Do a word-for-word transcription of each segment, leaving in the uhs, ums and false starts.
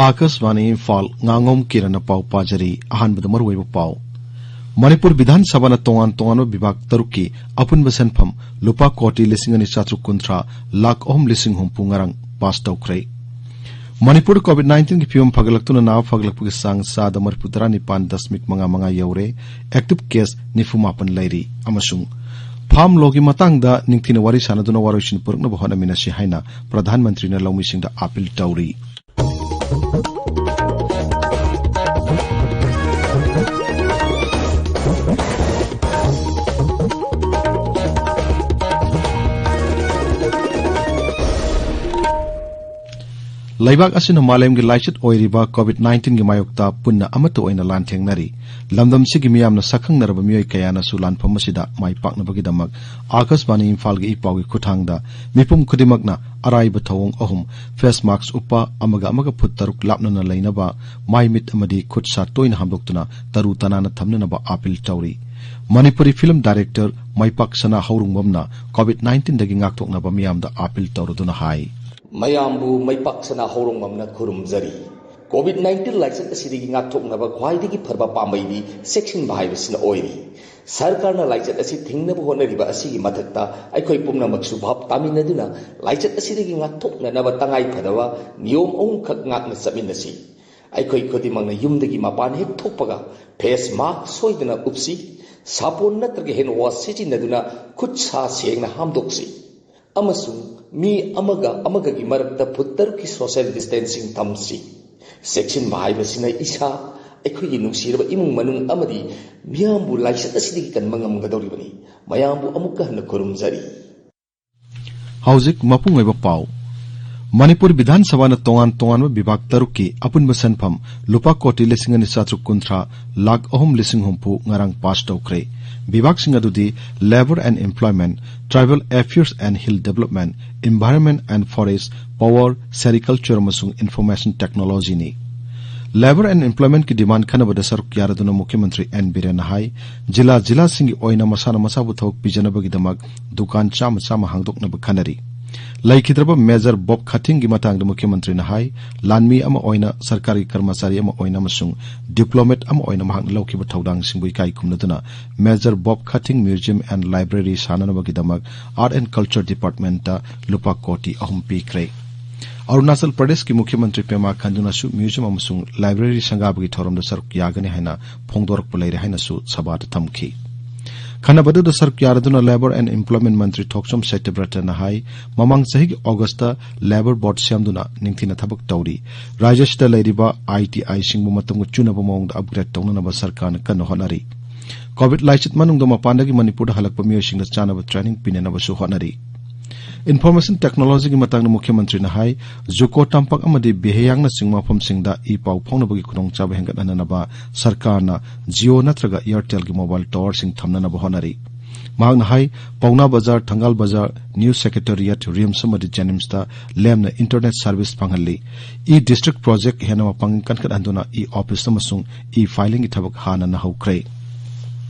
ꯑꯥꯀꯥꯁꯕꯥꯅꯤ ꯏꯝꯐꯥꯜ, ꯉꯥꯉꯣꯝ ꯀꯤꯔꯟꯅ ꯄꯥꯎ ꯄꯥꯖꯔꯤ꯫ ꯑꯍꯥꯟꯕꯗ ꯃꯔꯨꯑꯣꯏꯕ ꯄꯥꯎ꯫ ꯃꯅꯤꯄꯨꯔ ꯕꯤꯙꯥꯟ ꯁꯚꯥꯅ ꯇꯣꯉꯥꯟ ꯇꯣꯉꯥꯟꯕ ꯕꯤꯚꯥꯒ ꯇꯔꯨꯛꯀꯤ ꯑꯄꯨꯟꯕ ꯁꯦꯟꯐꯝ ꯂꯨꯄꯥ ꯀꯣꯇꯤ ꯂꯤꯁꯤꯡ ꯑꯅꯤ ꯆꯥꯇ꯭ꯔꯨꯛ ꯀꯨꯟꯊ꯭ꯔꯥ, ꯂꯥꯈ ꯑꯍꯨꯝ ꯂꯤꯁꯤꯡ ꯍꯨꯝꯐꯨ ꯉꯔꯥꯡ ꯄꯥꯁ ꯇꯧꯈ꯭ꯔꯦ꯫ ꯃꯅꯤꯄꯨꯔꯗ ꯀꯣꯚꯤꯗ ꯅꯥꯏꯟꯇꯤꯟꯒꯤ ꯐꯤꯕꯝ ꯐꯒꯠꯂꯛꯇꯨꯅ ꯅꯥꯕ ꯐꯒꯠꯂꯛꯄꯒꯤ ꯆꯥꯡ ꯆꯥꯗ ꯃꯔꯤꯐꯨ ꯇꯔꯥ ꯅꯤꯄꯥꯟ ꯗꯁꯃꯤꯛ ꯃꯉꯥ ꯃꯉꯥ ꯌꯧꯔꯦ꯫ ꯑꯦꯛꯇꯤꯚ ꯀꯦꯁ ꯅꯤꯐꯨ ꯃꯥꯄꯟ ꯂꯩꯔꯤ꯫ ꯑꯃꯁꯨꯡ ꯐꯥꯔꯝ ꯂꯣꯒꯤ ꯃꯇꯥꯡꯗ ꯅꯤꯡꯊꯤꯅ ꯋꯥꯔꯤ ꯁꯥꯟꯅꯗꯨꯅ ꯋꯥꯔꯣꯏꯁꯤꯟ ꯄꯨꯔꯛꯅꯕ ꯍꯣꯠꯅꯃꯤꯟꯅꯁꯤ ꯍꯥꯏꯅ ꯄ꯭ꯔꯙꯥꯟ ꯃꯟꯇ꯭ꯔꯤꯅ ꯂꯧꯃꯤꯁꯤꯡꯗ ꯑꯥꯄꯤꯜ ꯇꯧꯔꯤ꯫ ꯂꯩꯕꯥꯛ ꯑꯁꯤꯅ ꯃꯥꯂꯦꯝꯒꯤ ꯂꯥꯏꯆꯠ ꯑꯣꯏꯔꯤꯕ ꯀꯣꯚꯤꯗ ꯅꯥꯏꯟꯇꯤꯟꯒꯤ ꯃꯥꯌꯣꯛꯇ ꯄꯨꯟꯅ ꯑꯃꯠꯇ ꯑꯣꯏꯅ ꯂꯥꯟꯊꯦꯡꯅꯔꯤ꯫ ꯂꯝꯗꯝꯁꯤꯒꯤ ꯃꯤꯌꯥꯝꯅ ꯁꯛꯈꯪꯅꯔꯕ ꯃꯤꯑꯣꯏ ꯀꯌꯥꯅꯁꯨ ꯂꯥꯟꯐꯝ ꯑꯁꯤꯗ ꯃꯥꯏ ꯄꯥꯛꯅꯕꯒꯤꯗꯃꯛ ꯑꯥꯀꯥꯁꯕꯥꯅꯤ ꯏꯝꯐꯥꯜꯒꯤ ꯏ ꯄꯥꯎꯒꯤ ꯈꯨꯠꯊꯥꯡꯗ ꯃꯤꯄꯨꯝ ꯈꯨꯗꯤꯡꯃꯛꯅ ꯑꯔꯥꯏꯕ ꯊꯧꯑꯣꯡ ꯑꯍꯨꯝ, ꯐꯦꯁ ꯃꯥꯛꯁ ꯎꯞꯄ, ꯑꯃꯒ ꯑꯃꯒ ꯐꯨꯠ ꯇꯔꯨꯛ ꯂꯥꯞꯅꯅ ꯂꯩꯅꯕ, ꯃꯥꯏ ꯃꯤꯠ ꯑꯃꯗꯤ ꯈꯨꯠ ꯁꯥ ꯇꯣꯏꯅ ꯍꯥꯝꯗꯣꯛꯇꯨꯅ ꯇꯔꯨ ꯇꯅꯥꯟꯅ ꯊꯝꯅꯅꯕ ꯑꯥꯄꯤꯜ ꯇꯧꯔꯤ꯫ ꯃꯅꯤꯄꯨꯔꯤ ꯐꯤꯂꯝ ꯗꯥꯏꯔꯦꯛꯇꯔ ꯃꯥꯏꯄꯥꯛ ꯁꯅꯥ ꯍꯧꯔꯣꯡꯕꯝꯅ ꯀꯣꯚꯤꯗ ꯅꯥꯏꯟꯇꯤꯟꯗꯒꯤ ꯉꯥꯛꯊꯣꯛꯅꯕ ꯃꯤꯌꯥꯝꯗ ꯑꯥꯄꯤꯜ ꯇꯧꯔꯗꯨꯅ ꯍꯥꯏ꯫ ꯃꯌꯥꯝꯕꯨ ꯃꯥꯏꯄꯥꯛ ꯁꯅꯥ ꯍꯧꯔꯣꯡꯕꯝꯅ ꯈꯨꯔꯨꯝꯖꯔꯤ꯫ ꯀꯣꯚꯤꯗ ꯅꯥꯏꯟꯇꯤꯟ ꯂꯥꯏꯆꯠ ꯑꯁꯤꯗꯒꯤ ꯉꯥꯛꯊꯣꯛꯅꯕ ꯈ꯭ꯋꯥꯏꯗꯒꯤ ꯐꯔꯕ ꯄꯥꯝꯕꯩꯗꯤ ꯆꯦꯛꯁꯤꯟꯕ ꯍꯥꯏꯕꯁꯤꯅ ꯑꯣꯏꯔꯤ꯫ ꯁꯔꯀꯥꯔꯅ ꯂꯥꯏꯆꯠ ꯑꯁꯤ ꯊꯤꯡꯅꯕ ꯍꯣꯠꯅꯔꯤꯕ ꯑꯁꯤꯒꯤ ꯃꯊꯛꯇ ꯑꯩꯈꯣꯏ ꯄꯨꯝꯅꯃꯛꯁꯨ ꯚꯥꯞ ꯇꯥꯃꯤꯟꯅꯗꯨꯅ ꯂꯥꯏꯆꯠ ꯑꯁꯤꯗꯒꯤ ꯉꯥꯛꯊꯣꯛꯅꯅꯕ ꯇꯉꯥꯏ ꯐꯗꯕ ꯅꯤꯌꯣꯝ ꯑꯍꯨꯝꯈꯛ ꯉꯥꯛꯅ ꯆꯠꯃꯤꯟꯅꯁꯤ꯫ ꯑꯩꯈꯣꯏ ꯈꯨꯗꯤꯡꯃꯛꯅ ꯌꯨꯝꯗꯒꯤ ꯃꯄꯥꯟ ꯍꯦꯛ ꯊꯣꯛꯄꯒ ꯐꯦꯁ ꯃꯥꯛꯁ ꯁꯣꯏꯗꯅ ꯎꯞꯁꯤ, ꯁꯥꯄꯣꯟ ꯅꯠꯇ꯭ꯔꯒ ꯍꯦꯟ ꯋꯥꯁ ꯁꯤꯖꯤꯟꯅꯗꯨꯅ ꯈꯨꯠ ꯁꯥ ꯁꯦꯡꯅ ꯍꯥꯝꯗꯣꯛꯁꯤ꯫ ꯑꯃꯁꯨꯡ ꯃꯤ ꯑꯃꯒ ꯑꯃꯒꯒꯤ ꯃꯔꯛꯇ ꯐꯨꯠ ꯇꯔꯨꯛꯀꯤ ꯁꯣꯁꯤꯌꯦꯜ ꯗꯤꯁꯇꯦꯟꯁꯤꯡ ꯊꯝꯁꯤ꯫ ꯆꯦꯛꯁꯤꯟꯕ ꯍꯥꯏꯕꯁꯤꯅ ꯏꯁꯥ, ꯑꯩꯈꯣꯏꯒꯤ ꯅꯨꯡꯁꯤꯔꯕ ꯏꯃꯨꯡ ꯃꯅꯨꯡ ꯑꯃꯗꯤ ꯃꯤꯌꯥꯝꯕꯨ ꯂꯥꯏꯆꯠ ꯑꯁꯤꯗꯒꯤ ꯀꯟꯕ ꯉꯝꯒꯗꯧꯔꯤꯕꯅꯤ꯫ ꯃꯌꯥꯝꯕꯨ ꯑꯃꯨꯛꯀ ꯍꯟꯅ ꯈꯨꯔꯨꯝꯖꯔꯤ꯫ ꯍꯧꯖꯤꯛ ꯃꯄꯨꯡ ꯑꯣꯏꯕ ꯄꯥꯎ꯫ ꯃꯅꯤꯄꯨꯔ ꯕꯤꯙꯥꯟ ꯁꯚꯥꯅ ꯇꯣꯉꯥꯟ ꯇꯣꯉꯥꯟꯕ ꯕꯤꯚꯥꯒ ꯇꯔꯨꯛꯀꯤ ꯑꯄꯨꯟꯕ ꯁꯦꯟꯐꯝ ꯂꯨꯄꯥ ꯀꯣꯇꯤ ꯂꯤꯁꯤꯡ ꯑꯅꯤ ꯆꯥꯇ꯭ꯔꯨꯛ ꯀꯨꯟꯊ꯭ꯔꯥ, ꯂꯥꯈ ꯑꯍꯨꯝ ꯂꯤꯁꯤꯡ ꯍꯨꯝꯐꯨ ꯉꯔꯥꯡ ꯄꯥꯁ ꯇꯧꯈ꯭ꯔꯦ꯫ ꯕꯤꯚꯥꯒꯁꯤꯡ ꯑꯗꯨꯗꯤ Labour and Employment, Tribal Affairs and Hill Development, Environment and Forest, Power, Sericulture ꯑꯃꯁꯨꯡ Information Technologyꯅꯤ꯫ Labour and Employmentꯀꯤ demand ꯈꯟꯅꯕꯗ ꯁꯔꯨꯛ ꯌꯥꯔꯗꯨꯅ ꯃꯨꯈ꯭ꯌ ꯃꯟꯇ꯭ꯔꯤ ꯑꯦꯟ ꯕꯤꯔꯦꯟꯅ ꯍꯥꯏ, ꯖꯤꯂꯥ ꯖꯤꯂꯥꯁꯤꯡꯒꯤ ꯑꯣꯏꯅ ꯃꯁꯥꯅ ꯃꯁꯥꯕꯨ ꯊꯕꯛ ꯄꯤꯖꯅꯕꯒꯤꯗꯃꯛ ꯗꯨꯀꯥꯟ ꯆꯥꯝꯃ ꯆꯥꯝꯃ ꯍꯥꯡꯗꯣꯛꯅꯕ ꯈꯟꯅꯔꯤ꯫ ꯂꯩꯈꯤꯗ꯭ꯔꯕ ꯃꯦꯖꯔ ꯕꯣꯕ ꯈꯥꯊꯤꯡꯒꯤ ꯃꯇꯥꯡꯗ ꯃꯨꯈ꯭ꯌ ꯃꯟꯇ꯭ꯔꯤꯅ ꯍꯥꯏ, ꯂꯥꯟꯃꯤ ꯑꯃ ꯑꯣꯏꯅ, ꯁꯔꯀꯥꯔꯒꯤ ꯀꯔꯃꯆꯥꯔꯤ ꯑꯃ ꯑꯣꯏꯅ ꯑꯃꯁꯨꯡ ꯗꯤꯄ꯭ꯂꯣꯃꯦꯠ ꯑꯃ ꯑꯣꯏꯅ ꯃꯍꯥꯛꯅ ꯂꯧꯈꯤꯕ ꯊꯧꯗꯥꯡꯁꯤꯡꯕꯨ ꯏꯀꯥꯏ ꯈꯨꯝꯅꯗꯨꯅ major Bob Khathing Museum and Library ꯁꯥꯅꯅꯕꯒꯤꯗꯃꯛ Art and Culture Departmentꯇ ꯂꯨꯄꯥ ꯀꯣꯇꯤ ꯑꯍꯨꯝ ꯄꯤꯈ꯭ꯔꯦ꯫ ꯑꯔꯨꯅꯥꯆꯜ ꯄ꯭ꯔꯗꯦꯁꯀꯤ ꯃꯨꯈ꯭ꯌ ꯃꯟꯇ꯭ꯔꯤ ꯄꯦꯃꯥ ꯈꯟꯗꯨꯅꯁꯨ museum ꯑꯃꯁꯨꯡ library ꯁꯪꯒꯥꯕꯒꯤ ꯊꯧꯔꯝꯗ ꯁꯔꯨꯛ ꯌꯥꯒꯅꯤ ꯍꯥꯏꯅ ꯐꯣꯡꯗꯣꯔꯛꯄ ꯂꯩꯔꯦ ꯍꯥꯏꯅꯁꯨ ꯁꯚꯥꯗ ꯊꯝꯈꯤ꯫ ꯈꯟꯅꯕꯗꯨꯗ ꯁꯔꯨꯛ ꯌꯥꯔꯗꯨꯅ Labour and Employment ꯃꯟꯇ꯭ꯔꯤ ꯊꯣꯛꯆꯣꯝ ꯁꯇ꯭ꯌꯕ꯭ꯔꯇꯅ ꯍꯥꯏ, ꯃꯃꯥꯡ ꯆꯍꯤꯒꯤ ꯑꯣꯒꯁꯇ Labour Board ꯁꯦꯝꯗꯨꯅ ꯅꯤꯡꯊꯤꯅ ꯊꯕꯛ ꯇꯧꯔꯤ꯫ ꯔꯥꯖ꯭ꯌꯁꯤꯗ ꯂꯩꯔꯤꯕ ITIꯁꯤꯡꯕꯨ ꯃꯇꯝꯒ ꯆꯨꯅꯕ ꯃꯑꯣꯡꯗ upgrade ꯇꯧꯅꯅꯕ ꯁꯔꯀꯥꯔꯅ ꯀꯟꯅ ꯍꯣꯠꯅꯔꯤ꯫ ꯀꯣꯚꯤꯗ ꯂꯥꯏꯆꯠ ꯃꯅꯨꯡꯗ ꯃꯄꯥꯟꯗꯒꯤ ꯃꯅꯤꯄꯨꯔꯗ ꯍꯜꯂꯛꯄ ꯃꯤꯑꯣꯏꯁꯤꯡꯗ ꯆꯥꯅꯕ training ꯄꯤꯅꯅꯕꯁꯨ ꯍꯣꯠꯅꯔꯤ꯫ Information Technologyꯒꯤ ꯃꯇꯥꯡꯗ ꯃꯨꯈ꯭ꯌ ꯃꯟꯇ꯭ꯔꯤꯅ ꯍꯥꯏ, ꯖꯨꯀꯣ ꯇꯝꯄꯥꯛ ꯑꯃꯗꯤ ꯕꯤꯍꯦꯌꯥꯡꯅꯆꯤꯡꯕ ꯃꯐꯝꯁꯤꯡꯗ ꯏ ꯄꯥꯎ ꯐꯥꯎꯅꯕꯒꯤ ꯈꯨꯗꯣꯡꯆꯥꯕ ꯍꯦꯟꯒꯠꯍꯟꯅꯅꯕ ꯁꯔꯀꯥꯔꯅ Jio ꯅꯠꯇ꯭ꯔꯒ Airtelꯒꯤ mobile towerꯁꯤꯡ ꯊꯝꯅꯅꯕ ꯍꯣꯠꯅꯔꯤ꯫ ꯃꯍꯥꯛꯅ ꯍꯥꯏ, ꯄꯥꯎꯅꯥ ꯕꯖꯥꯔ, ꯊꯪꯒꯥꯜ ꯕꯖꯥꯔ, New Secretariat, RIMS ꯑꯃꯗꯤ JNIMSꯇ ꯂꯦꯝꯅ internet service ꯐꯪꯍꯜꯂꯤ꯫ E-District Project ꯍꯦꯟꯅ ꯃꯄꯥꯡꯒꯜ ꯀꯟꯈꯠꯍꯟꯗꯨꯅ E-Office ꯑꯃꯁꯨꯡ E-Filingꯒꯤ ꯊꯕꯛ ꯍꯥꯟꯅꯅ ꯍꯧꯈ꯭ꯔꯦ꯫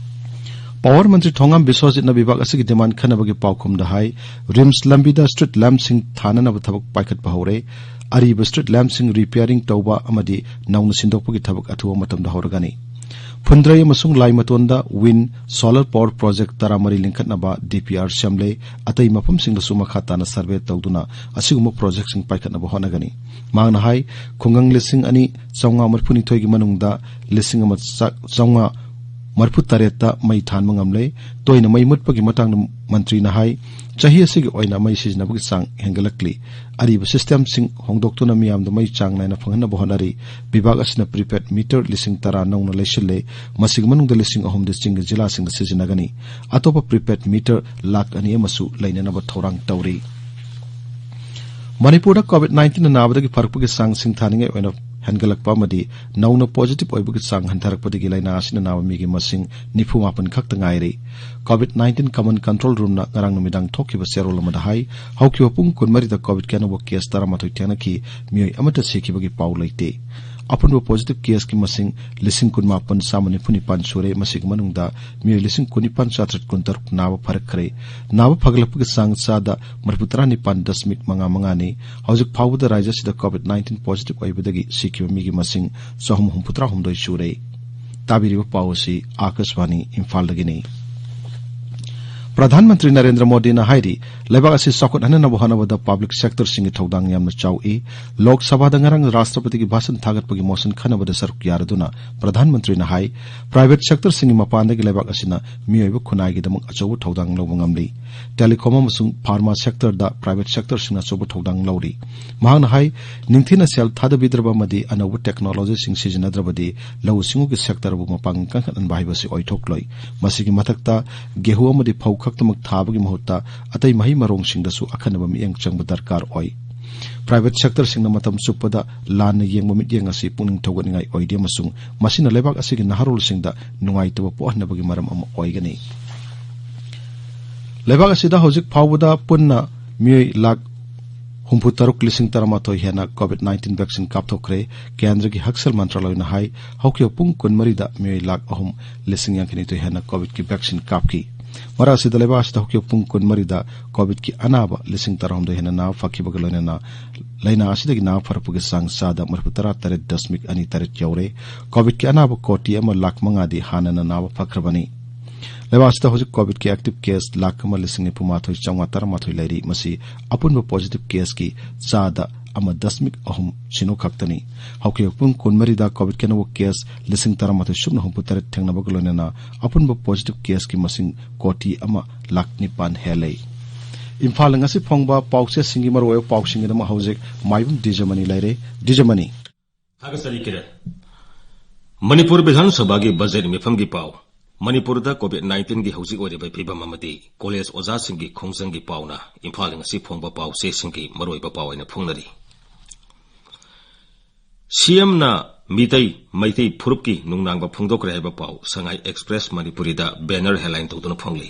Power ꯃꯟꯇ꯭ꯔꯤ ꯊꯣꯉꯥꯝ ꯕꯤꯁ꯭ꯋꯖꯤꯠꯅ ꯕꯤꯚꯥꯒ ꯑꯁꯤꯒꯤ demand ꯈꯟꯅꯕꯒꯤ ꯄꯥꯎꯈꯨꯝꯗ ꯍꯥꯏ, RIMS ꯂꯝꯕꯤꯗ street lampꯁꯤꯡ ꯊꯥꯅꯅꯕ ꯊꯕꯛ ꯄꯥꯏꯈꯠꯄ ꯍꯧꯔꯦ꯫ ꯑꯔꯤꯕ street lampꯁꯤꯡ repairing ꯇꯧꯕ ꯑꯃꯗꯤ ꯅꯧꯅ ꯁꯤꯟꯗꯣꯛꯄꯒꯤ ꯊꯕꯛ ꯑꯊꯨꯕ ꯃꯇꯝꯗ ꯍꯧꯔꯒꯅꯤ꯫ ꯐꯨꯟꯗ꯭ꯔꯩ ꯑꯃꯁꯨꯡ ꯂꯥꯏꯃꯇꯣꯟꯗ wind solar power project ꯇꯔꯥꯃꯔꯤ ꯂꯤꯡꯈꯠꯅꯕ DPR ꯁꯦꯝꯂꯦ꯫ ꯑꯇꯩ ꯃꯐꯝꯁꯤꯡꯗꯁꯨ ꯃꯈꯥ ꯇꯥꯅ survey ꯇꯧꯗꯨꯅ ꯑꯁꯤꯒꯨꯝꯕ projectꯁꯤꯡ ꯄꯥꯏꯈꯠꯅꯕ ꯍꯣꯠꯅꯒꯅꯤ꯫ ꯃꯍꯥꯛꯅ ꯍꯥꯏ, ꯈꯨꯡꯒꯪ ꯂꯤꯁꯤꯡ ꯑꯅꯤ ꯆꯥꯝꯃꯉꯥ ꯃꯔꯤꯐꯨꯅꯤꯊꯣꯏꯒꯤ ꯃꯅꯨꯡꯗ ꯂꯤꯁꯤꯡ ꯑꯃ ꯆꯥꯝꯃꯉꯥ ꯃꯔꯤꯐꯨꯇꯔꯦꯠꯇ ꯃꯩ ꯊꯥꯟꯕ ꯉꯝꯂꯦ꯫ ꯇꯣꯏꯅ ꯃꯩ ꯃꯨꯠꯄꯒꯤ ꯃꯇꯥꯡꯗ ꯃꯟꯇ꯭ꯔꯤꯅ ꯍꯥꯏ, ꯆꯍꯤ ꯑꯁꯤꯒꯤ ꯑꯣꯏꯅ ꯃꯩ ꯁꯤꯖꯤꯟꯅꯕꯒꯤ ꯆꯥꯡ ꯍꯦꯟꯒꯠꯂꯛꯂꯤ꯫ ꯑꯔꯤꯕ systemꯁꯤꯡ ꯍꯣꯡꯗꯣꯛꯇꯨꯅ ꯃꯤꯌꯥꯝꯗ ꯃꯩ ꯆꯥꯡ ꯅꯥꯏꯅ ꯐꯪꯍꯟꯅꯕ ꯍꯣꯠꯅꯔꯤ꯫ ꯕꯤꯚꯥꯒ ꯑꯁꯤꯅ prepaid meter ꯂꯤꯁꯤꯡ ꯇꯔꯥ ꯅꯧꯅ ꯂꯩꯁꯤꯜꯂꯦ꯫ ꯃꯁꯤꯒꯤ ꯃꯅꯨꯡꯗ ꯂꯤꯁꯤꯡ ꯑꯍꯨꯝꯗꯤ ꯆꯤꯡꯒꯤ ꯖꯤꯂꯥꯁꯤꯡꯗ ꯁꯤꯖꯤꯟꯅꯒꯅꯤ꯫ ꯑꯇꯣꯞꯄ prepaid meter ꯂꯥꯈ ꯑꯅꯤ ꯑꯃꯁꯨ ꯂꯩꯅꯅꯕ ꯊꯧꯔꯥꯡ ꯇꯧꯔꯤ꯫ ꯃꯅꯤꯄꯨꯔꯗ COVID nineteen ꯅꯥꯕꯗꯒꯤ ꯐꯔꯛꯄꯒꯤ ꯆꯥꯡ ꯁꯤꯡꯊꯥꯅꯤꯡꯉꯥꯏ ꯑꯣꯏꯅ ꯍꯦꯟꯒꯠꯂꯛꯄ ꯑꯃꯗꯤ ꯅꯧꯅ positive ꯑꯣꯏꯕꯒꯤ ꯆꯥꯡ ꯍꯟꯊꯔꯛꯄꯗꯒꯤ ꯂꯥꯏꯅꯥ ꯑꯁꯤꯅ ꯅꯥꯕ ꯃꯤꯒꯤ ꯃꯁꯤꯡ ꯅꯤꯐꯨ ꯃꯥꯄꯟ ꯈꯛꯇ ꯉꯥꯏꯔꯦ꯫ COVID nineteen Command Control Roomꯅ ꯉꯔꯥꯡ ꯅꯨꯃꯤꯗꯥꯡ ꯊꯣꯛꯈꯤꯕ ꯆꯦꯔꯣꯜ ꯑꯃꯗ ꯍꯥꯏ, ꯍꯧꯈꯤꯕ ꯄꯨꯡ ꯀꯨꯟꯃꯔꯤꯗ COVIDꯀꯤ ꯑꯅꯧꯕ case ꯇꯔꯥꯃꯥꯊꯣꯏ ꯊꯦꯡꯅꯈꯤ, ꯃꯤꯑꯣꯏ ꯑꯃꯠꯇ ꯁꯤꯈꯤꯕꯒꯤ ꯄꯥꯎ ꯂꯩꯇꯦ꯫ ꯑꯄꯨꯟꯕ positive caseꯀꯤ ꯃꯁꯤꯡ ꯂꯤꯁꯤꯡ ꯀꯨꯟ ꯃꯥꯄꯟ ꯆꯥꯝꯃ ꯅꯤꯐꯨ ꯅꯤꯄꯥꯟ ꯁꯨꯔꯦ꯫ ꯃꯁꯤꯒꯤ ꯃꯅꯨꯡꯗ ꯃꯤꯑꯣꯏ ꯂꯤꯁꯤꯡ ꯀꯨꯟ ꯅꯤꯄꯥꯟ ꯆꯥꯇ꯭ꯔꯦꯠ ꯀꯨꯟ ꯇꯔꯨꯛ ꯅꯥꯕ ꯐꯔꯛꯈ꯭ꯔꯦ꯫ ꯅꯥꯕ ꯐꯒꯠꯂꯛꯄꯒꯤ ꯆꯥꯡ ꯆꯥꯗ ꯃꯔꯤꯐꯨ ꯇꯔꯥ ꯅꯤꯄꯥꯟ ꯗꯁꯃꯤꯛ ꯃꯉꯥ ꯃꯉꯥꯅꯤ꯫ ꯍꯧꯖꯤꯛ ꯐꯥꯎꯕꯗ ꯔꯥꯖ꯭ꯌ ꯑꯁꯤꯗ COVID nineteen positive ꯑꯣꯏꯕꯗꯒꯤ ꯁꯤꯈꯤꯕ ꯃꯤꯒꯤ ꯃꯁꯤꯡ ꯆꯍꯨꯝ ꯍꯨꯝꯐꯨ ꯇꯔꯥ ꯍꯨꯝꯗꯣꯏ ꯁꯨꯔꯦ꯫ ꯇꯥꯕꯤꯔꯤꯕ ꯄꯥꯎ ꯑꯁꯤ ꯑꯥꯀꯥꯁꯕꯥꯅꯤ ꯏꯝꯐꯥꯜꯗꯒꯤꯅꯤ꯫ ꯄ꯭ꯔꯙꯥꯟ ꯃꯟꯇ꯭ꯔꯤ ꯅꯔꯦꯟꯗ꯭ꯔ ꯃꯣꯗꯤꯅ ꯍꯥꯏꯔꯤ, ꯂꯩꯕꯥꯛ ꯑꯁꯤ ꯆꯥꯎꯈꯠꯍꯟꯅꯕ ꯍꯣꯠꯅꯕꯗ public sectorꯁꯤꯡꯒꯤ ꯊꯧꯗꯥꯡ ꯌꯥꯝꯅ ꯆꯥꯎꯏ꯫ ꯂꯣꯛ ꯁꯚꯥꯗ ꯉꯔꯥꯡ ꯔꯥꯁꯇ꯭ꯔꯄꯇꯤꯒꯤ ꯚꯥꯁꯟ ꯊꯥꯒꯠꯄꯒꯤ motion ꯈꯟꯅꯕꯗ ꯁꯔꯨꯛ ꯌꯥꯔꯗꯨꯅ ꯄ꯭ꯔꯙꯥꯟ ꯃꯟꯇ꯭ꯔꯤꯅ ꯍꯥꯏ, private sectorꯁꯤꯡꯒꯤ ꯃꯄꯥꯟꯗꯒꯤ ꯂꯩꯕꯥꯛ ꯑꯁꯤꯅ ꯃꯤꯑꯣꯏꯕ ꯈꯨꯟꯅꯥꯏꯒꯤꯗꯃꯛ ꯑꯆꯧꯕ ꯊꯧꯗꯥꯡ ꯂꯧꯕ ꯉꯝꯂꯤ꯫ Telecom ꯑꯃꯁꯨꯡ pharma sectorꯗ private sectorꯁꯤꯡꯅ ꯑꯆꯧꯕ ꯊꯧꯗꯥꯡ ꯂꯧꯔꯤ꯫ ꯃꯍꯥꯛꯅ ꯍꯥꯏ, ꯅꯤꯡꯊꯤꯅ ꯁꯦꯜ ꯊꯥꯗꯕꯤꯗ꯭ꯔꯕ ꯑꯃꯗꯤ ꯑꯅꯧꯕ technologyꯁꯤꯡ ꯁꯤꯖꯤꯟꯅꯗ꯭ꯔꯕꯗꯤ ꯂꯧꯎ ꯁꯤꯡꯎꯒꯤ sectorꯕꯨ ꯃꯄꯥꯡꯒꯜ ꯀꯟꯈꯠꯍꯟꯕ ꯍꯥꯏꯕꯁꯤ ꯑꯣꯏꯊꯣꯛꯂꯣꯏ꯫ ꯃꯁꯤꯒꯤ ꯃꯊꯛꯇ ꯒꯦꯍꯨ ꯑꯃꯗꯤ ꯐꯧ ꯈꯛꯇꯃꯛ ꯊꯥꯕꯒꯤ ꯃꯍꯨꯠꯇ ꯑꯇꯩ ꯃꯍꯩ ꯃꯔꯣꯡꯁꯤꯡꯗꯁꯨ ꯑꯈꯟꯅꯕ ꯃꯤꯠꯌꯦꯡ ꯆꯪꯕ ꯗꯔꯀꯥꯔ ꯑꯣꯏ꯫ Private sectorꯁꯤꯡꯅ ꯃꯇꯝ ꯆꯨꯞꯄꯗ ꯂꯥꯟꯅ ꯌꯦꯡꯕ ꯃꯤꯠꯌꯦꯡ ꯑꯁꯤ ꯄꯨꯛꯅꯤꯡ ꯊꯧꯒꯠꯅꯤꯡꯉꯥꯏ ꯑꯣꯏꯗꯦ ꯑꯃꯁꯨꯡ ꯃꯁꯤꯅ ꯂꯩꯕꯥꯛ ꯑꯁꯤꯒꯤ ꯅꯍꯥꯔꯣꯜꯁꯤꯡꯗ ꯅꯨꯡꯉꯥꯏꯇꯕ ꯄꯣꯛꯍꯟꯅꯕꯒꯤ ꯃꯔꯝ ꯑꯃ ꯑꯣꯏꯒꯅꯤ꯫ ꯂꯩꯕꯥꯛ ꯑꯁꯤꯗ ꯍꯧꯖꯤꯛ ꯐꯥꯎꯕꯗ ꯄꯨꯟꯅ ꯃꯤꯑꯣꯏ ꯂꯥꯈ ꯍꯨꯝꯐꯨ ꯇꯔꯨꯛ ꯂꯤꯁꯤꯡ ꯇꯔꯥꯃꯥꯊꯣꯏ ꯍꯦꯟꯅ COVID nineteen vaccine ꯀꯥꯞꯊꯣꯛꯈ꯭ꯔꯦ꯫ ꯀꯦꯟꯗ꯭ꯔꯒꯤ ꯍꯛꯁꯦꯜ ꯃꯟꯇ꯭ꯔꯥꯂꯌꯅ ꯍꯥꯏ, ꯍꯧꯈꯤꯕ ꯄꯨꯡ ꯀꯨꯟꯃꯔꯤꯗ ꯃꯤꯑꯣꯏ ꯂꯥꯈ ꯑꯍꯨꯝ ꯂꯤꯁꯤꯡ ꯌꯥꯡꯈꯩꯅꯤꯊꯣꯏ ꯍꯦꯟꯅ COVIDꯀꯤ vaccine ꯀꯥꯞꯈꯤ꯫ ꯃꯔꯛ ꯑꯁꯤꯗ ꯂꯩꯕꯥꯛ ꯑꯁꯤꯗ ꯍꯧꯈꯤꯕ ꯄꯨꯡ ꯀꯨꯟꯃꯔꯤꯗ COVIDꯀꯤ ꯑꯅꯥꯕ ꯂꯤꯁꯤꯡ ꯇꯔꯥꯍꯨꯝꯗꯣꯏ ꯍꯦꯟꯅ ꯅꯥꯕ ꯐꯈꯤꯕꯒ ꯂꯣꯏꯅꯅ ꯂꯥꯏꯅꯥ ꯑꯁꯤꯗꯒꯤ ꯅꯥꯕ ꯐꯔꯛꯄꯒꯤ ꯆꯥꯡ ꯆꯥꯗ ꯃꯔꯤꯐꯨ ꯇꯔꯥ ꯇꯔꯦꯠ ꯗꯁꯃꯤꯛ ꯑꯅꯤ ꯇꯔꯦꯠ ꯌꯧꯔꯦ꯫ COVIDꯀꯤ ꯑꯅꯥꯕ ꯀꯣꯇꯤ ꯑꯃ ꯂꯥꯈ ꯃꯉꯥꯗꯤ ꯍꯥꯟꯅꯅ ꯅꯥꯕ ꯐꯈ꯭ꯔꯕꯅꯤ꯫ ꯂꯩꯕꯥꯛ ꯑꯁꯤꯗ ꯍꯧꯖꯤꯛ COVIDꯀꯤ active case ꯂꯥꯈ ꯑꯃ ꯂꯤꯁꯤꯡ ꯅꯤꯐꯨ ꯃꯥꯊꯣꯏ ꯆꯥꯝꯃꯉꯥ ꯇꯔꯥꯃꯥꯊꯣꯏ ꯂꯩꯔꯤ꯫ ꯃꯁꯤ ꯑꯄꯨꯟꯕ positive caseꯀꯤ ꯆꯥꯗ ꯑꯃ ꯗꯁꯃꯤꯛ ꯑꯍꯨꯝ ꯁꯤꯅꯣ ꯈꯛꯇꯅꯤ꯫ ꯍꯧꯈꯤꯕ ꯄꯨꯡ ꯀꯨꯟꯃꯔꯤꯗ COVIDꯀꯤ ꯑꯅꯧꯕ case ꯂꯤꯁꯤꯡ ꯇꯔꯥꯃꯥꯊꯣꯏ ꯁꯨꯞꯅ ꯍꯨꯝꯐꯨ ꯇꯔꯦꯠ ꯊꯦꯡꯅꯕꯒ ꯂꯣꯏꯅꯅ ꯑꯄꯨꯟꯕ positive caseꯀꯤ ꯃꯁꯤꯡ ꯀꯣꯇꯤ ꯑꯃ ꯂꯥꯈ ꯅꯤꯄꯥꯟ ꯍꯦꯜꯂꯦ꯫ ꯏꯝꯐꯥꯜꯗ ꯉꯁꯤ ꯐꯣꯡꯕ ꯄꯥꯎꯆꯦꯁꯤꯡꯒꯤ ꯃꯔꯨꯑꯣꯏꯕ ꯄꯥꯎꯁꯤꯡꯒꯤꯗꯃꯛ ꯍꯧꯖꯤꯛ ꯃꯥꯏꯕꯝ ꯗꯤꯖꯃꯅꯤ ꯂꯩꯔꯦ꯫ ꯗꯤꯖꯃꯅꯤ꯫ ꯊꯥꯒꯠꯆꯔꯤ ꯀꯤꯔꯟ꯫ ꯃꯅꯤꯄꯨꯔ ꯕꯤꯙꯥꯟ ꯁꯚꯥꯒꯤ ꯕꯖꯦꯠ ꯃꯤꯐꯝꯒꯤ ꯄꯥꯎ꯫ ꯃꯅꯤꯄꯨꯔꯗ COVID nineteenꯒꯤ ꯍꯧꯖꯤꯛ ꯑꯣꯏꯔꯤꯕ ꯐꯤꯕꯝ ꯑꯃꯗꯤ ꯀꯣꯂꯦꯖ ꯑꯣꯖꯥꯁꯤꯡꯒꯤ ꯈꯣꯡꯖꯪꯒꯤ ꯄꯥꯎꯅ ꯏꯝꯐꯥꯜꯗ ꯉꯁꯤ ꯐꯣꯡꯕ ꯄꯥꯎ ꯆꯦꯁꯤꯡꯒꯤ ꯃꯔꯨꯑꯣꯏꯕ ꯄꯥꯎ ꯑꯣꯏꯅ ꯐꯣꯡꯅꯔꯤ꯫ CMꯅ ꯃꯤꯇꯩ, ꯃꯩꯇꯩ ꯐꯨꯔꯨꯞꯀꯤ ꯅꯨꯡꯅꯥꯡꯕ ꯐꯣꯡꯗꯣꯛꯈ꯭ꯔꯦ ꯍꯥꯏꯕ ꯄꯥꯎ ꯁꯉꯥꯏ ꯑꯦꯛꯁꯄ꯭ꯔꯦꯁ ꯃꯅꯤꯄꯨꯔꯤꯗ banner headline ꯇꯧꯗꯨꯅ ꯐꯣꯡꯂꯤ꯫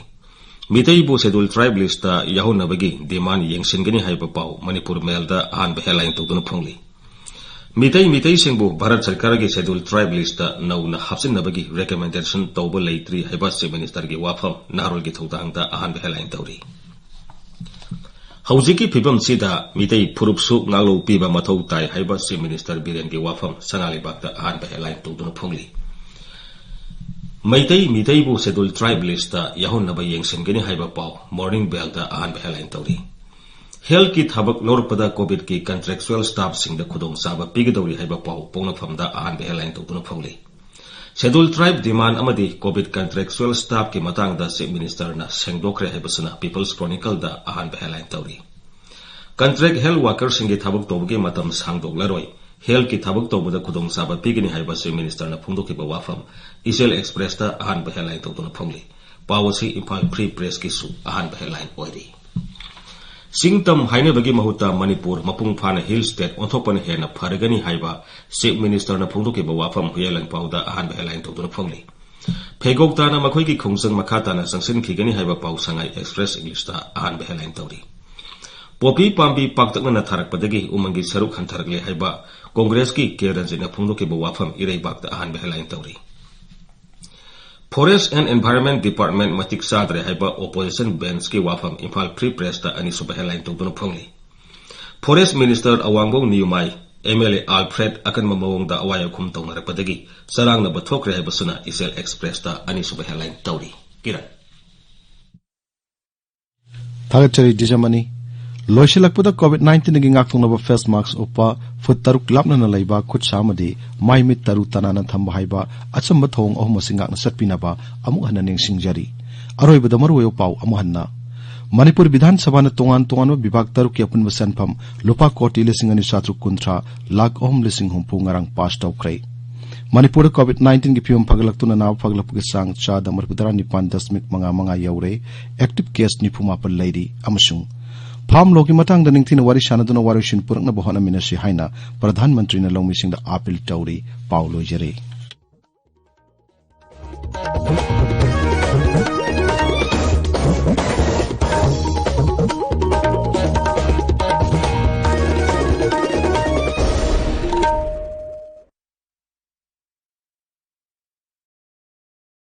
ꯃꯤꯇꯩꯕꯨ Scheduled Tribe listꯇ ꯌꯥꯎꯍꯟꯅꯕꯒꯤ demand ꯌꯦꯡꯁꯤꯟꯒꯅꯤ ꯍꯥꯏꯕ ꯄꯥꯎ ꯃꯅꯤꯄꯨꯔ ꯃꯦꯜꯗ ꯑꯍꯥꯟꯕ headline ꯇꯧꯗꯨꯅ ꯐꯣꯡꯂꯤ꯫ ꯃꯤꯇꯩ ꯃꯤꯇꯩꯁꯤꯡꯕꯨ ꯚꯥꯔꯠ ꯁꯔꯀꯥꯔꯒꯤ Scheduled Tribe list ꯅꯧꯅ ꯍꯥꯞꯆꯤꯟꯅꯕꯒꯤ recommendation ꯇꯧꯕ ꯂꯩꯇ꯭ꯔꯤ ꯍꯥꯏꯕ Chief Minister ꯒꯤ ꯋꯥꯐꯝ ꯅꯍꯥꯔꯣꯜꯒꯤ ꯊꯧꯗꯥꯡꯗ ꯑꯍꯥꯟꯕ headline ꯇꯧꯔꯤ꯫ ꯍꯧꯖꯤꯛꯀꯤ ꯐꯤꯕꯝꯁꯤꯗ ꯃꯤꯇꯩ ꯐꯨꯔꯨꯞꯁꯨ ꯉꯥꯛꯂꯧ ꯄꯤꯕ ꯃꯊꯧ ꯇꯥꯏ ꯍꯥꯏꯕ Chief Minister ꯕꯤꯔꯦꯟꯒꯤ ꯋꯥꯐꯝ ꯁꯅꯥ ꯂꯩꯕꯥꯛꯇ ꯑꯍꯥꯟꯕ headline ꯇꯧꯗꯨꯅ ꯐꯣꯡꯂꯤ꯫ ꯃꯩꯇꯩ ꯃꯤꯇꯩꯕꯨ Scheduled Tribe list ꯌꯥꯎꯍꯟꯅꯕ ꯌꯦꯡꯁꯤꯟꯒꯅꯤ ꯍꯥꯏꯕ ꯄꯥꯎ Morning Bell ꯗ ꯑꯍꯥꯟꯕ headline ꯇꯧꯔꯤ꯫ Health ꯀꯤ ꯊꯕꯛ ꯂꯧꯔꯛꯄꯗ COVID ꯀꯤ contractual staff ꯁꯤꯡꯗ ꯈꯨꯗꯣꯡꯆꯥꯕ ꯄꯤꯒꯗꯧꯔꯤ ꯍꯥꯏꯕ ꯄꯥꯎ ꯄꯣꯛꯅꯐꯝꯗ ꯑꯍꯥꯟꯕ headline ꯇꯧꯗꯨꯅ ꯐꯣꯡꯂꯤ꯫ Scheduled Tribe demand ꯑꯃꯗꯤ COVID contractual staff ꯀꯤ ꯃꯇꯥꯡꯗ Chief Minister ꯅ ꯁꯦꯡꯗꯣꯛꯈ꯭ꯔꯦ ꯍꯥꯏꯕꯁꯤꯅ People's Chronicle ꯗ ꯑꯍꯥꯟꯕ headline ꯇꯧꯔꯤ꯫ Contract health worker ꯁꯤꯡꯒꯤ ꯊꯕꯛ ꯇꯧꯕꯒꯤ ꯃꯇꯝ ꯁꯥꯡꯗꯣꯛꯂꯔꯣꯏ, health ꯀꯤ ꯊꯕꯛ ꯇꯧꯕꯗ ꯈꯨꯗꯣꯡꯆꯥꯕ ꯄꯤꯒꯅꯤ ꯍꯥꯏꯕ Chief Minister ꯅ ꯐꯣꯡꯗꯣꯛꯈꯤꯕ ꯋꯥꯐꯝ ꯏꯆꯦꯜ Express ꯇ ꯑꯍꯥꯟꯕ headline ꯇꯧꯗꯨꯅ ꯐꯣꯡꯂꯤ꯫ ꯄꯥꯎ ꯑꯁꯤ ꯏꯝꯐꯥꯜ Free Press ꯀꯤꯁꯨ ꯑꯍꯥꯟꯕ headline ꯑꯣꯏꯔꯤ꯫ ꯆꯤꯡ ꯇꯝ ꯍꯥꯏꯅꯕꯒꯤ ꯃꯍꯨꯠꯇ ꯃꯅꯤꯄꯨꯔ ꯃꯄꯨꯡ ꯐꯥꯅ hill state ꯑꯣꯟꯊꯣꯛꯄꯅ ꯍꯦꯟꯅ ꯐꯔꯒꯅꯤ ꯍꯥꯏꯕ Chief Minister ꯅ ꯐꯣꯡꯗꯣꯛꯈꯤꯕ ꯋꯥꯐꯝ ꯍꯨꯏꯌꯦꯟ ꯂꯥꯟꯄꯥꯎꯗ ꯑꯍꯥꯟꯕ headline ꯇꯧꯗꯨꯅ ꯐꯣꯡꯂꯤ꯫ ꯐꯩꯒꯣꯛ ꯇꯥꯅ ꯃꯈꯣꯏꯒꯤ ꯈꯣꯡꯖꯪ ꯃꯈꯥ ꯇꯥꯅ ꯆꯪꯁꯤꯟꯈꯤꯒꯅꯤ ꯍꯥꯏꯕ ꯄꯥꯎ ꯁꯉꯥꯏ Express English ꯇ ꯑꯍꯥꯟꯕ headline ꯇꯧꯔꯤ꯫ ꯄꯣꯄꯤ ꯄꯥꯝꯕꯤ ꯄꯥꯛꯇꯛꯅꯅ ꯊꯥꯔꯛꯄꯗꯒꯤ ꯎꯃꯪꯒꯤ ꯁꯔꯨꯛ ꯍꯟꯊꯔꯛꯂꯦ ꯍꯥꯏꯕ ꯀꯣꯡꯒ꯭ꯔꯦꯁꯀꯤ ꯀꯦ ꯔꯟꯖꯤꯠꯅ ꯐꯣꯡꯗꯣꯛꯈꯤꯕ ꯋꯥꯐꯝ ꯏꯔꯩꯕꯥꯛꯇ ꯑꯍꯥꯟꯕ headline ꯇꯧꯔꯤ꯫ Forest and Environment Department ꯃꯇꯤꯛ ꯆꯥꯗ꯭ꯔꯦ ꯍꯥꯏꯕ opposition bench ꯀꯤ ꯋꯥꯐꯝ ꯏꯝꯐꯥꯜ Free Press ꯇ ꯑꯅꯤꯁꯨꯕ headline ꯇꯧꯗꯨꯅ ꯐꯣꯡꯂꯤ꯫ Forest Minister ꯑꯋꯥꯡꯕꯧ ꯅꯤꯌꯨꯃꯥꯏ, MLA Alfred ꯑꯀꯟꯕ ꯃꯑꯣꯡꯗ ꯑꯋꯥꯏ ꯑꯈꯨꯝ ꯇꯧꯅꯔꯛꯄꯗꯒꯤ ꯆꯔꯥꯡꯅꯕ ꯊꯣꯛꯈ꯭ꯔꯦ ꯍꯥꯏꯕꯁꯤꯅ ꯏꯆꯦꯜ Express ꯇ ꯑꯅꯤꯁꯨꯕ headline ꯇꯧꯔꯤ꯫ ꯀꯤꯔꯟ꯫ ꯊꯥꯒꯠꯆꯔꯤ ꯗꯤꯖꯃꯅꯤ꯫ ꯂꯣꯏꯁꯤꯜꯂꯛꯄꯗ COVID nineteen ꯗꯒꯤ ꯉꯥꯛꯊꯣꯛꯅꯕ face mask ꯎꯞꯄ, ꯐꯨꯠ ꯇꯔꯨꯛ ꯂꯥꯞꯅꯅ ꯂꯩꯕ, ꯈꯨꯠ ꯁꯥ ꯑꯃꯗꯤ ꯃꯥꯏ ꯃꯤꯠ ꯇꯔꯨ ꯇꯅꯥꯟꯅ ꯊꯝꯕ ꯍꯥꯏꯕ ꯑꯆꯝꯕ ꯊꯧꯑꯣꯡ ꯑꯍꯨꯝ ꯑꯁꯤ ꯉꯥꯛꯅ ꯆꯠꯄꯤꯅꯕ ꯑꯃꯨꯛ ꯍꯟꯅ ꯅꯤꯡꯁꯤꯡꯖꯔꯤ꯫ ꯑꯔꯣꯏꯕꯗ ꯃꯔꯨꯑꯣꯏꯕ ꯄꯥꯎ ꯑꯃꯨꯛ ꯍꯟꯅ꯫ ꯃꯅꯤꯄꯨꯔ ꯕꯤꯙꯥꯟ ꯁꯚꯥꯅ ꯇꯣꯉꯥꯟ ꯇꯣꯉꯥꯟꯕ ꯕꯤꯚꯥꯒ ꯇꯔꯨꯛꯀꯤ ꯑꯄꯨꯟꯕ ꯁꯦꯟꯐꯝ ꯂꯨꯄꯥ ꯀꯣꯇꯤ ꯂꯤꯁꯤꯡ ꯑꯅꯤ ꯆꯥꯇ꯭ꯔꯨꯛ ꯀꯨꯟꯊ꯭ꯔꯥ ꯂꯥꯈ ꯑꯍꯨꯝ ꯂꯤꯁꯤꯡ ꯍꯨꯝꯐꯨ ꯉꯔꯥꯡ pass ꯇꯧꯈ꯭ꯔꯦ꯫ ꯃꯅꯤꯄꯨꯔꯗ COVID nineteen ꯒꯤ ꯐꯤꯕꯝ ꯐꯒꯠꯂꯛꯇꯨꯅ ꯅꯥꯕ ꯐꯒꯠꯂꯛꯄꯒꯤ ꯆꯥꯡ ꯆꯥꯗ ꯃꯔꯤꯐꯨ ꯇꯔꯥ ꯅꯤꯄꯥꯟ ꯗꯁꯃꯤꯛ ꯃꯉꯥ ꯃꯉꯥ ꯌꯧꯔꯦ꯫ Active case ꯅꯤꯐꯨ ꯃꯥꯄꯟ ꯂꯩꯔꯤ ꯑꯃꯁꯨꯡ farm law ꯒꯤ ꯃꯇꯥꯡꯗ ꯅꯤꯡꯊꯤꯅ ꯋꯥꯔꯤ ꯁꯥꯟꯅꯗꯨꯅ ꯋꯥꯔꯣꯏꯁꯤꯟ ꯄꯨꯔꯛꯅꯕ ꯍꯣꯠꯅꯃꯤꯟꯅꯁꯤ ꯍꯥꯏꯅ ꯄ꯭ꯔꯙꯥꯟ ꯃꯟꯇ꯭ꯔꯤꯅ ꯂꯧꯃꯤꯁꯤꯡꯗ appeal ꯇꯧꯔꯤ꯫ ꯄꯥꯎ ꯂꯣꯏꯖꯔꯦ꯫